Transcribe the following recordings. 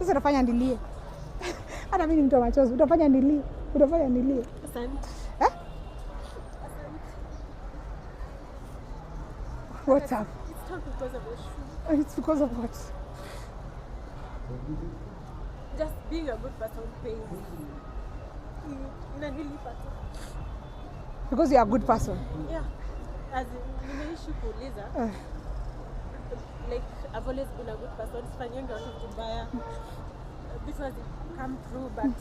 Sasa utafanya nilie. Hata mimi ni mtu wa machozi. Utafanya nilie. Utafanya nilie. Asante. Eh? What's up? It's not because of the shoe. It's because of what? Just being a good person pays. Inanilipa tu. Because you are a good person. Yeah. As in, nimeishi kuuliza. Like, I've always been a good person. Sifanyangi watu vibaya. Vitu hazi come through, but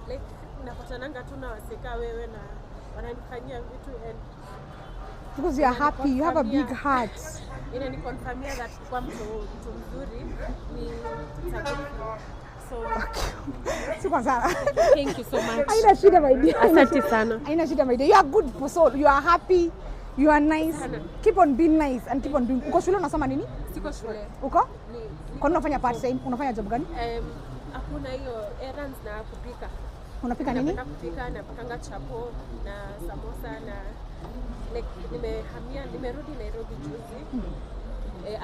like napatananga tu na wasee ka wewe na wananifanyia vitu and Because you are happy, you have a big heart. Inaniconfirmia that kuwa mtu mzuri ni, it's a good thing. So Sikuwa sana. Thank you so much. Haina shida, my dear. Asante sana. Haina shida, my dear. You are good soul. You are happy. You are nice. Sana. Keep on being nice and keep on doing. Uko shule unasoma nini? Siko shule. Uko? Ni, Kwa nini unafanya part time? Unafanya job gani? Hakuna hiyo, errands na kupika. Unapika nini? Napenda kupika, napikanga chapo na samosa na like nimehamia, nimerudi Nairobi juzi.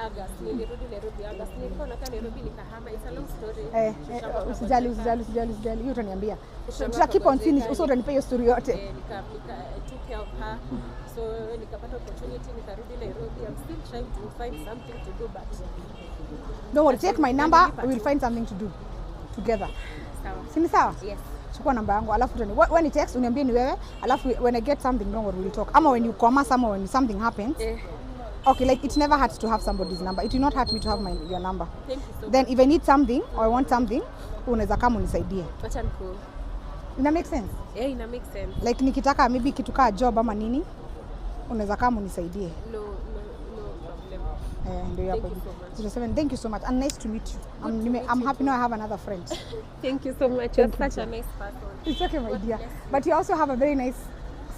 August, nilirudi Nairobi August. Nilikuwa nakaa Nairobi nikahama. It's a long story. Eh, Shamba usijali, kagonjeka. Usijali, usijali, usijali. Hiyo utaniambia. Shamba Tuta keep on kagonjeka, finish. Uso utanipa hiyo story yote. Nika I took care of her, so nikapata opportunity nikarudi Nairobi. I'm still trying to find something to do, but Don't worry, take my number. Nanilipa We will tu. Find something to do together. Sawa. Si ni sawa? Yes. Chukua namba yangu, alafu utani when text uniambie ni wewe, alafu when I get something, don't worry, we'll talk. Ama when you come ama when something happens. Okay, like it never hurts to have somebody's number. It will not hurt me to have my your number. Thank you so Then if I need something or I want something, unaweza kama unisaidie. Wacha niku Ina make sense? Yeah, ina make sense. Like nikitaka maybe kitu kaa job ama nini, unaweza kama unisaidie. No problem. Eh, ndio hapo. Thank you so much. 07. Thank you so much and nice to meet you. Good to meet I'm you happy too. now I have another friend. Thank you so much. You're such a nice person. It's okay, my God dear. bless you. But you also have a very nice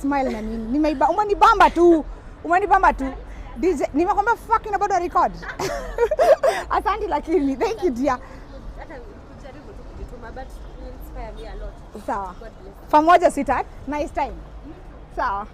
smile na nini. Nimeiba, umenibamba tu. Umenibamba tu. DJ, nimekwambia fucking about the record. Asante lakini. Thank you, dear. Hata kujaribu tu kujituma, but you inspire me a lot. Sawa. God bless. Pamoja, sweetheart. Nice time. Sawa.